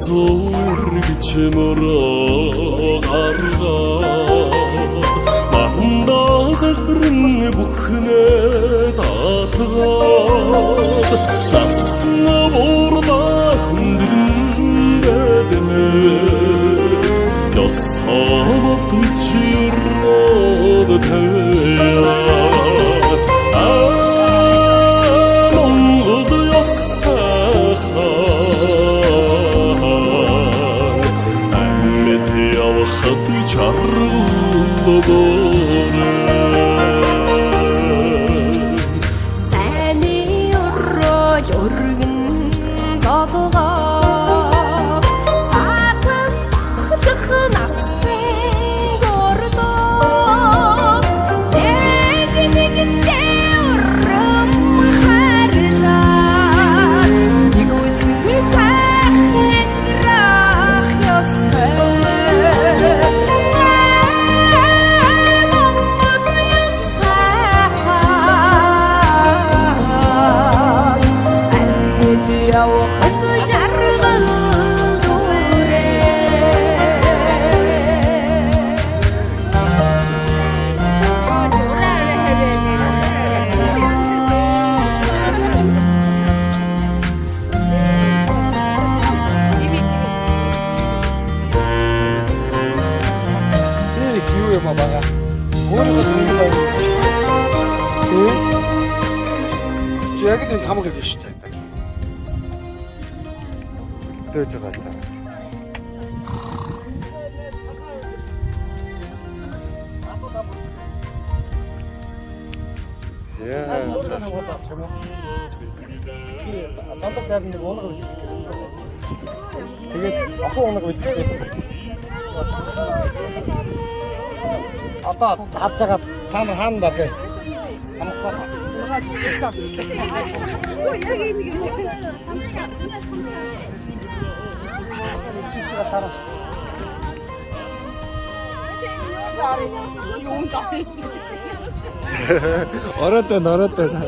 Зур гэж мөрөө гаргаад мандаа залбирэн бүхнээ татгаад настан буурдаа хүндэндээ ёсоо бодож өрөөд тавиа. Монгол ёс сайхан амьд явахад чаргал. Сайны өрөө өргөн золгоо саатан бахлах настан гордоо нэг нэгдээ урам хайрлаа нэг үсгүй сайхан амьдрах ёстой. Монгол ёс сайхан амьд явахад жаргал дүүрээ. Тэр их юу юм а бага. Өөрийнхөө сонирхол байна. Тэ? Чи яг л энэ тамга гэж шүү дээ. Дөөж байгаа л та. За. Сандал дээр нэг унаг бэлтгэх гэдэг. Тэгээд охин унаг бэлтгэх. Одоо харж байгаа та нар хаана байх вэ? Хамгаалаа. Ороод байна, ороод байна.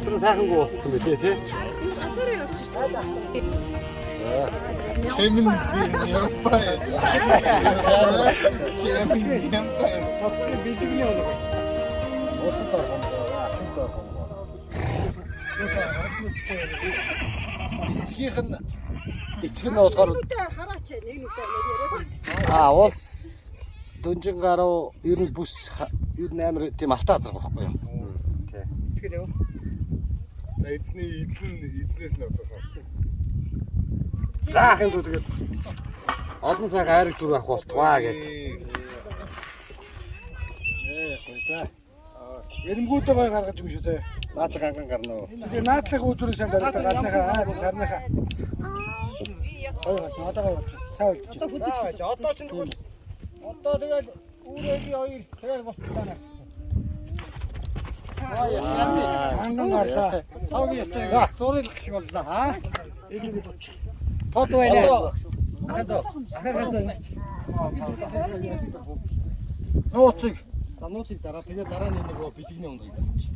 Тэр сайхангүй болсон бай тээ, тий? Чэмэн ямпаа. Чэмэн ямпаа. Тодорхой бижигний унаг байна. Уулсад оргонгоо, ахын оргонгоо. Эцгийнх нь эцэг нь болохоор Хараач нэг нүдэ яриад. А уулс дөнжин гаруу ер нь бүс ер нь амар тийм алтай газар байхгүй юу? Тий. За, эзний эзэн эзнээс нь одоо сонссон. За, ахын дүү, тэгээд олон цаг айраг дүр авах болтугай гэд. Ээ гоё за. Эремгүүдээ гой гаргаж өгнө шүү заяа. Наа чи ганган гарна уу? Тэгээ наадлах үзүүрийг сайн дараад галныхаа аа сарныхаа. Гоё гарч одоо гоё болж. Сайн үлдэж. За, одоо ч тэгвэл одоо тэгэл үүрээгийн хоёр тэгэл бостлаа. Ганган гарлаа. Цавгийн ястай. За, Зураг шиг боллоо аа. тод байна. Ахын дөө. Нууцыг. За, нууцыг дараа тэгээ дараа нь нөгөө бэлэгний ундыг дарчих.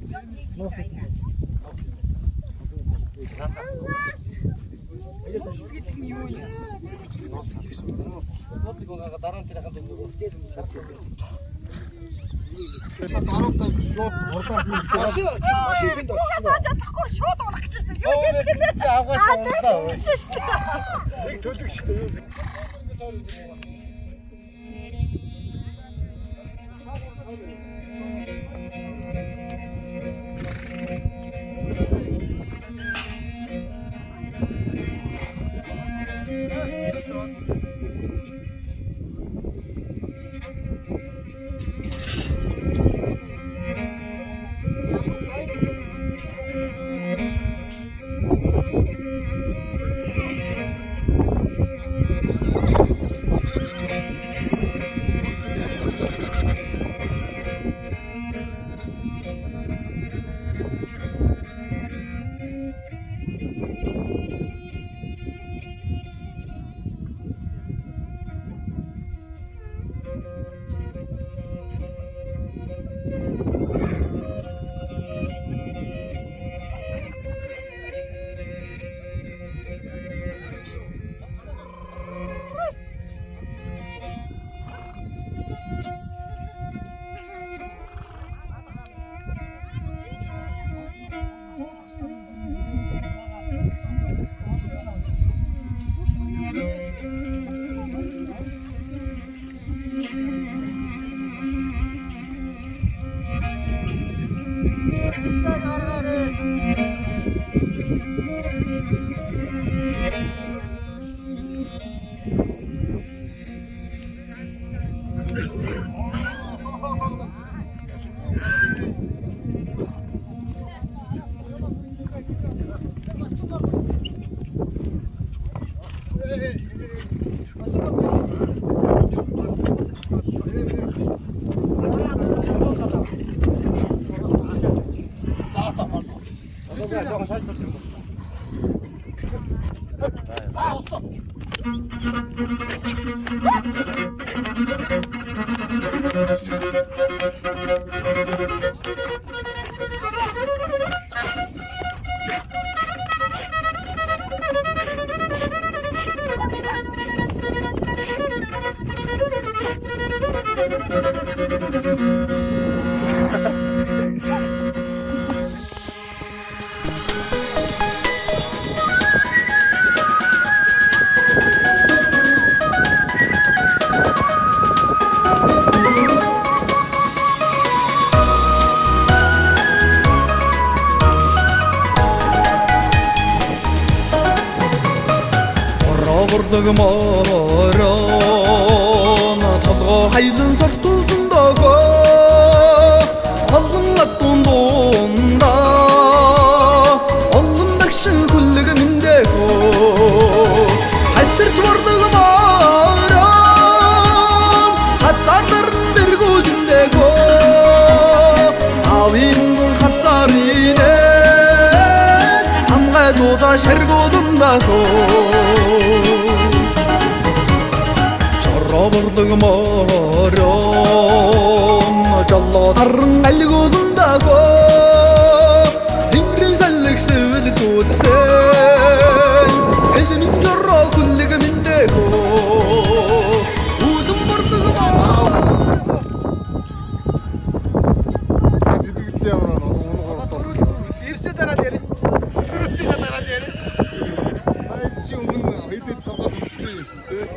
Нууцыг. Нууцыг унгаа дараа нь тэр ханд нөгөө Ороод шууд урдаас нь Машин очив. Машин тэнд очив. Сууж чадахгүй шууд унах гэж байна. Юу Юу чи авгаач унлаа. гэж шүү дээ. нэг төлөг шүү дээ. Борлог морон толгой хайлан сортулсан догоо олон ладун дундаа олон багшин хүлэг мэндэгөө хатарч борлог морон хазар дэргүүдэндэгөө авин хазаринэ амгай дуудаа шаргуудандагөө Борлог морон жолоо даран алгууландагоо Тэнгэрийн салхи сэвэл зүудсэн элмэн жороо хүлэг мэндэгөө Үлэн борлог морон Сэтгэл ямар унгаар доо. Ирсээ дараад ярив. Төрөөсөө дараад ярив. Аа чи өмнө хэд хэд сонгоод үзсэн юм шүү дээ.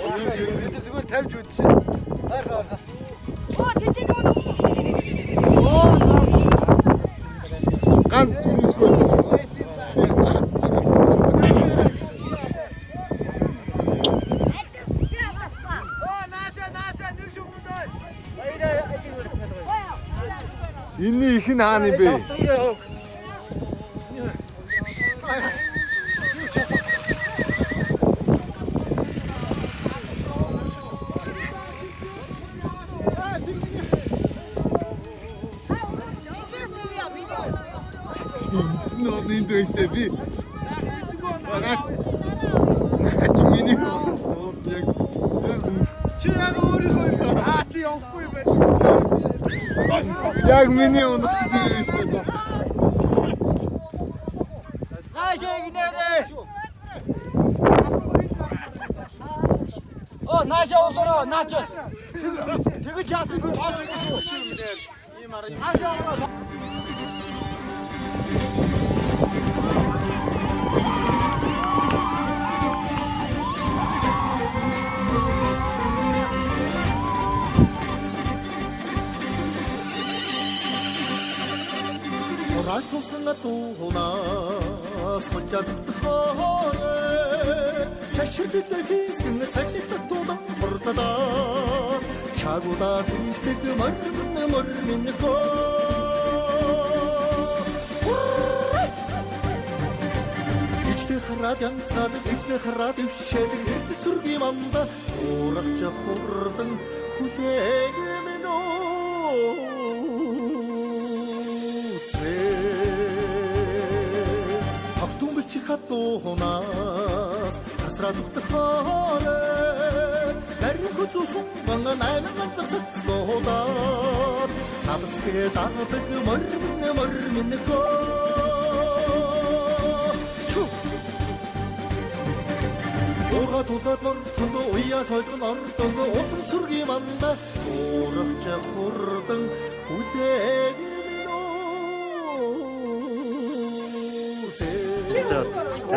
Бид зүгээр тавьж үзсэн. Хайр хайр. Оо тэжээ нүг. Ганц дөрөвдгөө байсан. Ганц дөрөвдгөө. Оо нааша нааша нэг шүмдээ. Энийний их нь хаана юм бэ? Нөө энд байна штэ би. Наач. Наач миний уул яг Чи яг өөрийнхөө юм. Аа чи явахгүй юм байна. яг миний унах чи тэр юм шүү дээ. Наашаа гинээрээ. Оо наашаа улаараа наачаа. Тэгэж яасангүй тооч юм шүү. Наашаа ороо. Ураж тулсан дууна сулжаа зүтгэхээ чаширдэл хийсэн салхи татуудан хурдаа шагуда тэмсдэг мормон мормин хөө Ичтэй хараад янцаад эзний хараад ившээдэг эрд зүргийн манда уурахч хурдан хүлээг минь Тогтун бичих хатуунаас тасраа зүгтхоорой нарийн хүзүүсэн гон найман ганцар цацлуудаар намсгээ дагдаг мормин мормин хөө Чү Уга тулаад мортонд уяа сойгон ордон удам сүргийн манда уурахч хурдан хүлээг минь үзээ.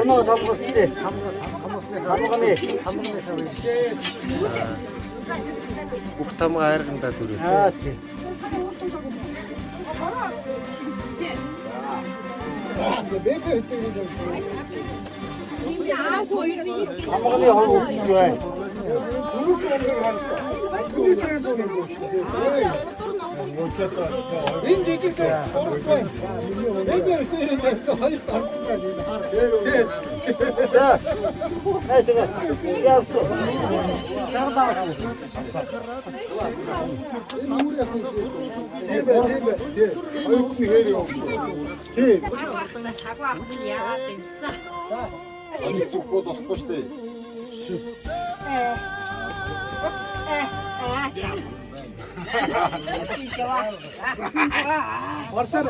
Оноо тамгасны тамганы тамганы Бүх тамга айргандаа дүрээ. Аа тий. Бэбэ гэдэг нэг юм. Хамгаалын хог өгч бай. Энэ жижигтэй урах байна. Бэбэ гэдэг тавьсан хоёр орсон байна. За. Хайгаа. Явсан. Тий. Ани зүггүй болохгүй шүү дээ. Орсоор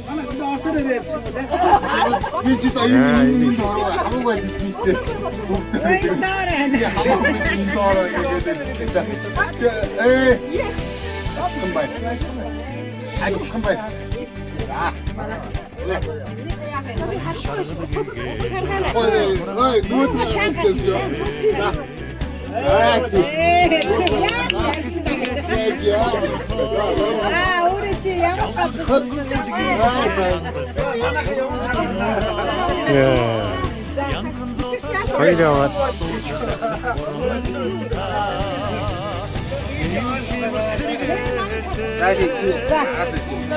манай орсоор ярьчих юм лээ. Би ч аюу юм ороо хамаагүй хэлсэн шүү дээ. Хамаагүй юм доор гэдэг. Ээ. Хан бай. Хан бай. Ой, нүүд шүү дээ. Аа өөрөө чи ямар газар Хоёр яваад.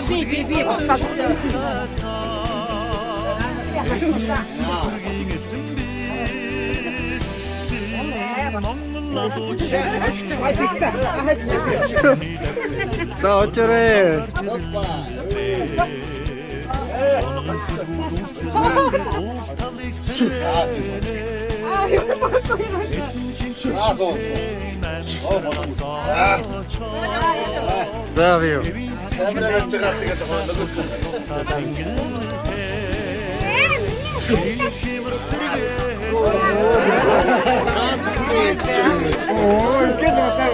Би би би босоод. За очоорой. За би. Оо, ингэ надаа.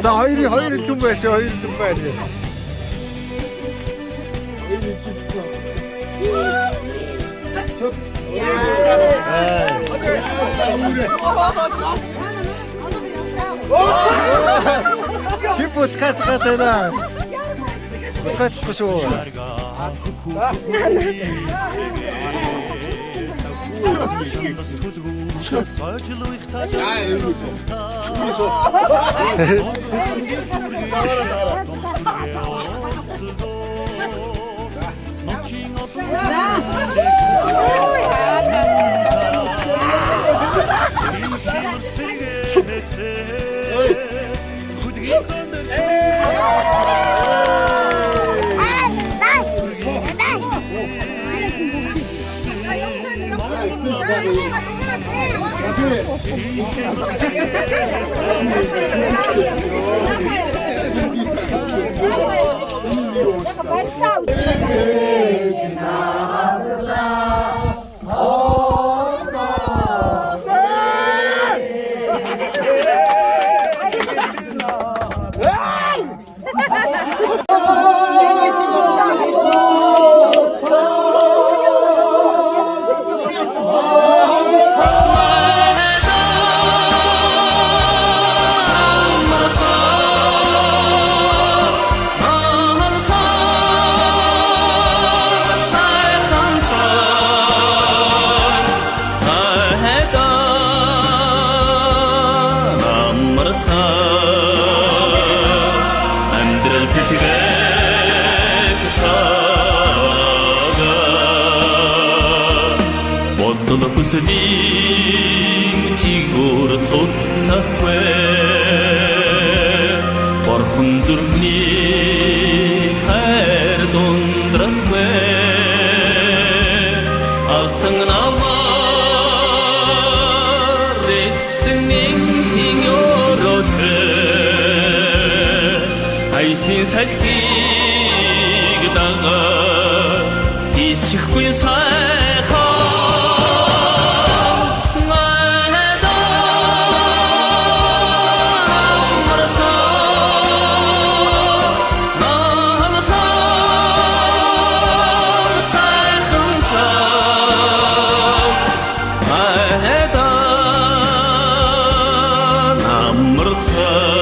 За хоёр хүн байсан, хоёр хүн байна. Хин булкацгаад байна. Булкацгүй шүү. Хүслийн чигүр цуцахгүй Борхон зүрхний хайр дундрахгүй Алтан намар эсний өрөөтэй Айсин салхийг дагаа хийсэхгүй сайхан Амарцаа.